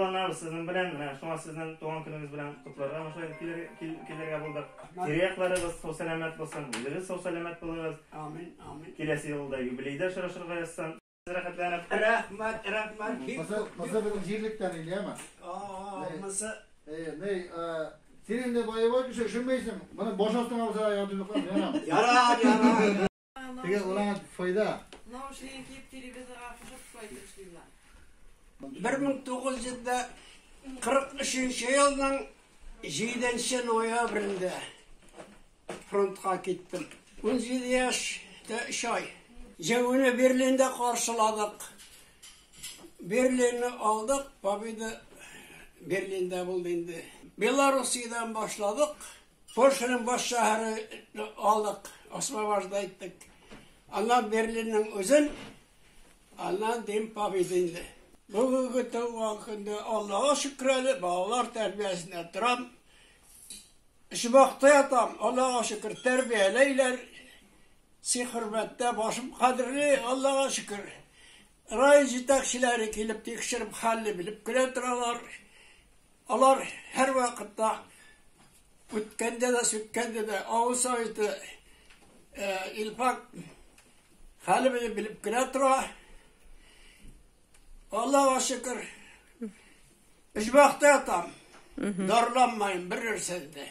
Горурланабыз сезнең белән, менә шуңа сезнең туган көнегез белән котларга шулай килергә булдык. Тирә-якларыгыз сау-сәламәт булсын, үзегез сау-сәламәт булыгыз. Амин, амин. Киләсе елда юбилейда очрашырга язсын. Рәхәтләнеп. Рәхмәт, рәхмәт. Бик Мысы, мысы безнең җирлектән инде, яме? Аа, мысы. Э, ни, син инде боевой кеше, өшенмәйсең. Моны баш астыңа булса да ятып йоклап, ярам. Ярар, ярар. Теге улаңа файда. Наушнигын киеп телевизорга кушып шулай итеп эшлиләр. 1943 елның 7 ноябрендә фронтка киттем. 17 яшь тә 3 ай. Җәюне Берлинда каршыладык. Берлинны алдык, победа Берлинда булды инде. Белоруссиядән башладык. Польшаның баш шәһәре алдык, освобождать иттек. Аннан Берлинның үзен, аннан дим победа инде. Бүгенге туган көндә Аллага шөкер әле, балалар тәрбиясендә торам. Оҗмахта ятам, Аллага шөкер, тәрбияләйләр. Си хөрмәттә, башым кадерле, Аллага шөкер. Район җитәкчеләре килеп тикшереп хәлне белеп кенә торалар. Алар һәрвакытта үткәндә дә, сүткәндә дә авыл советы Илфак хәлебезне белеп кенә тора. Аллага шөкер. Оҗмахта ятам. Зарланмыйм бер нәрсәдә.